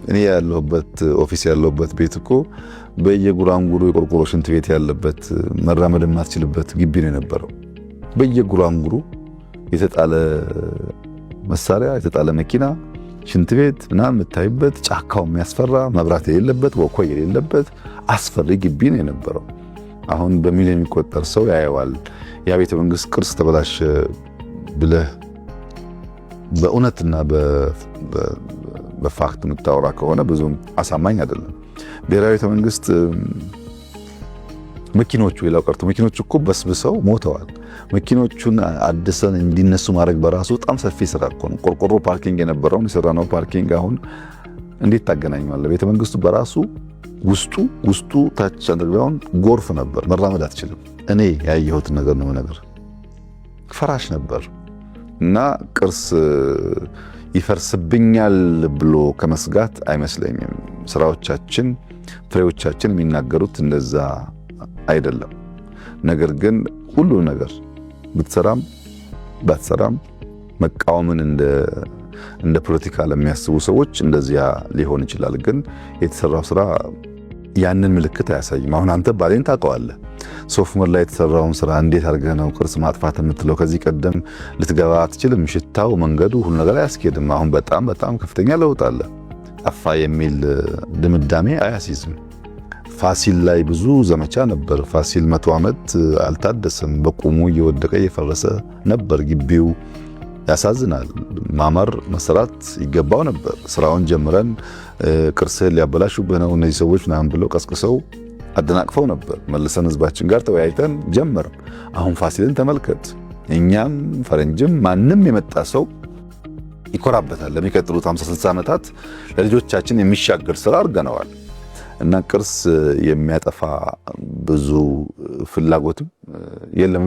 እኔ ያለሁበት office ያለሁበት ቤት እኮ በየጉራንጉሩ የቆርቆሮ ሽንት ቤት ያለበት፣ መራመድ የማትችልበት ግቢ ነው የነበረው። በየጉራንጉሩ የተጣለ መሳሪያ፣ የተጣለ መኪና፣ ሽንት ቤት ምናምን የምታይበት፣ ጫካው የሚያስፈራ፣ መብራት የሌለበት፣ ወኮይ የሌለበት አስፈሪ ግቢ ነው የነበረው። አሁን በሚሊዮን የሚቆጠር ሰው ያየዋል። ያ ቤተ መንግስት ቅርስ ተበላሸ ብለህ በእውነትና በ fact የምታወራ ከሆነ ብዙም አሳማኝ አይደለም። ብሔራዊ ቤተ መንግስት መኪኖቹ፣ ሌላው ቀርቶ መኪኖቹ እኮ በስብሰው ሞተዋል። መኪኖቹን አድሰን እንዲነሱ ማድረግ በራሱ በጣም ሰፊ ስራ እኮ ነው። ቆርቆሮ parking የነበረውን የሰራነው parking አሁን እንዴት ታገናኘዋለህ? ቤተ መንግስቱ በራሱ ውስጡ ታች underground ጎርፍ ነበር፣ መራመድ አትችልም። እኔ ያየሁትን ነገር ነው ነገር ፈራሽ ነበር እና ቅርስ ይፈርስብኛል ብሎ ከመስጋት አይመስለኝም። ስራዎቻችን፣ ፍሬዎቻችን የሚናገሩት እንደዛ አይደለም። ነገር ግን ሁሉ ነገር ብትሰራም ባትሰራም መቃወምን እንደ ፖለቲካ ለሚያስቡ ሰዎች እንደዚያ ሊሆን ይችላል። ግን የተሰራው ስራ ያንን ምልክት አያሳይም። አሁን አንተ ባሌን ታውቀዋለህ። ሶፍ ዑመር ላይ የተሰራውን ስራ እንዴት አድርገህ ነው ቅርስ ማጥፋት የምትለው? ከዚህ ቀደም ልትገባ አትችልም። ሽታው፣ መንገዱ፣ ሁሉ ነገር አያስኬድም። አሁን በጣም በጣም ከፍተኛ ለውጥ አለ። ጠፋ የሚል ድምዳሜ አያስይዝም። ፋሲል ላይ ብዙ ዘመቻ ነበር። ፋሲል 100 ዓመት አልታደሰም። በቁሙ እየወደቀ እየፈረሰ ነበር። ግቢው ያሳዝናል። ማማር መሰራት ይገባው ነበር። ስራውን ጀምረን ቅርስህን ሊያበላሹብህ ነው እነዚህ ሰዎች ምናምን ብለው ቀስቅሰው አደናቅፈው ነበር። መልሰን ህዝባችን ጋር ተወያይተን ጀመርን። አሁን ፋሲልን ተመልከት። እኛም ፈረንጅም ማንም የመጣ ሰው ይኮራበታል። ለሚቀጥሉት 50 60 ዓመታት ለልጆቻችን የሚሻገር ስራ አድርገነዋል። እና ቅርስ የሚያጠፋ ብዙ ፍላጎትም የለም።